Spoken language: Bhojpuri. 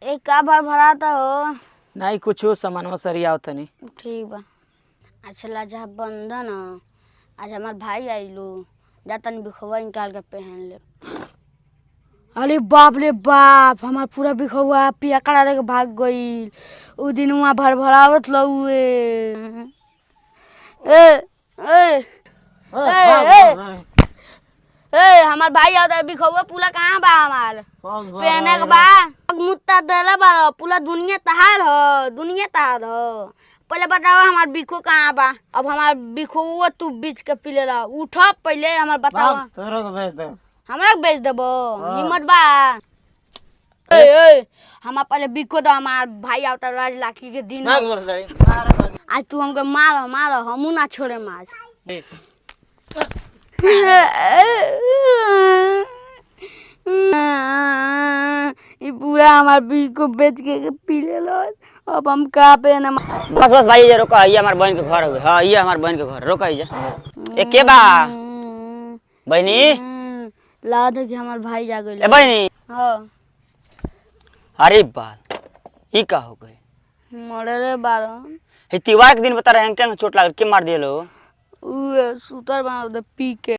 ए का भर भराता हो? नहीं कुछ, सामानवा सरियाव तनी। ठीक बा। अच्छा लाजा बंधन ह। आज हमार भाई आइलो, जा तनी बिखवा निकाल के पहन ले। अरे बाप रे बाप, हमार पूरा बिखवा पियकड़ा लेके भाग गईल। उ दिन वहाँ भरभरावत लउए। ए ए ए ए ए, हमार भाई आवता। बिखवा पूरा कहाँ बा हमार पहने के बा? मुत्ता देले बा, पूरा दुनिया तहार हो, दुनिया तहार हो। पहले बताओ हमार बिखो कहाँ बा? अब हमार बिखो तू बीच के पी लेला। उठ पहले, हमार बताओ। तोरो के भेज दे। हमरा के बेच देबो? हिम्मत बा? ए ए, हमार पहले बिखो दो, हमार भाई आवता, राज लाखी के दिन। भाग भोसड़ी। आज तू हमके मार मार, हमू ना छोड़े मार। ई पूरा हमार बिको बेच के पी लेलो, अब हम का पहनम? बस बस भाई, ये रोका, ये हमार बहन के घर हवे। हाँ, ये हमार बहन के घर, रोका ये। ए, के बा बहनी? ला दे कि हमार भाई जा गइल। ए बहनी। हाँ। अरे बाल, ई का हो गए? मरले बारन। हे त्योहार के दिन बता रहे हैं, चोट लागल के मार दिए लो? उहे सुतर बना दे पी के।